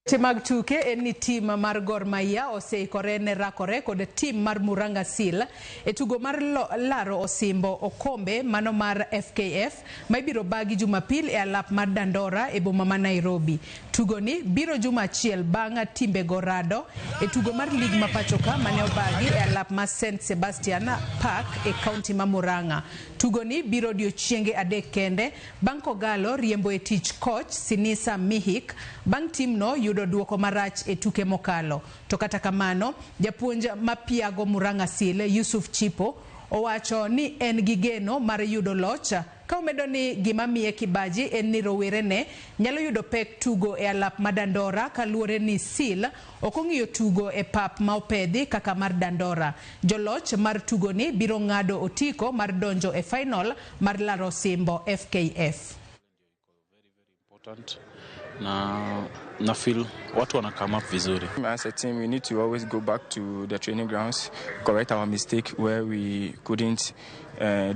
Weche mag tuke en ni tim mar Gor Mahia oseikore ne rakore kod tim mar Murang'a Seal e tugo mar laro osimbo okombe mano mar FKF ma ibiro bagi Jumapil e alap mar Dandora e boma ma Nairobi. Tugoni biro juma achiel bang' timbego rado e tugo mar lig ma pachoka mane obagi e alap mar St Sebastian Park e kaunti ma Murang'a. Tugoni biro odiochienge 3 kende bang' Kogalo riembo e tich coach Sinisa Mihik bang' timno yudo duoko marach e tuke mokalo. To kata kamano, japuonj mapiago Murang'a Seal Yusuf Chipo owacho ni en gi geno mar yudo loch ka omedo ni gima miye kibaji en ni rowerene nyalo yudo pek tugo e alap ma Dandora kaluwore ni Seal ok ong'iyo tugo e pap ma opedhi kaka mar Dandora. Joloch mar tugoni biro ng'ado otiko mar donjo e final mar laro osimbo FKF. Important na feel watu wana come up vizuri. As a team, we need to always go back to the training grounds, correct our mistake where we couldn't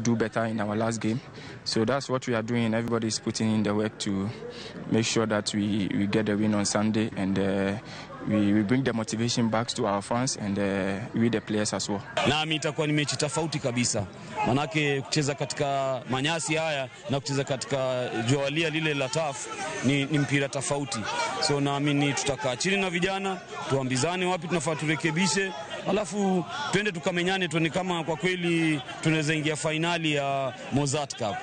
do better in our last game. So that's what we are doing. Everybody is putting in the work to make sure that we get the win on Sunday, and we bring the motivation back to our fans and we the players as well. Nami itakuwa ni mechi tofauti kabisa, manake kucheza katika manyasi haya na kucheza katika jualia lile la turf ni mpira tofauti. So naamini tutakaa chini na vijana tuambizane wapi tunafaa turekebishe, alafu twende tukamenyane, tuone kama kwa kweli tunaweza ingia finali ya Mozzart Cup.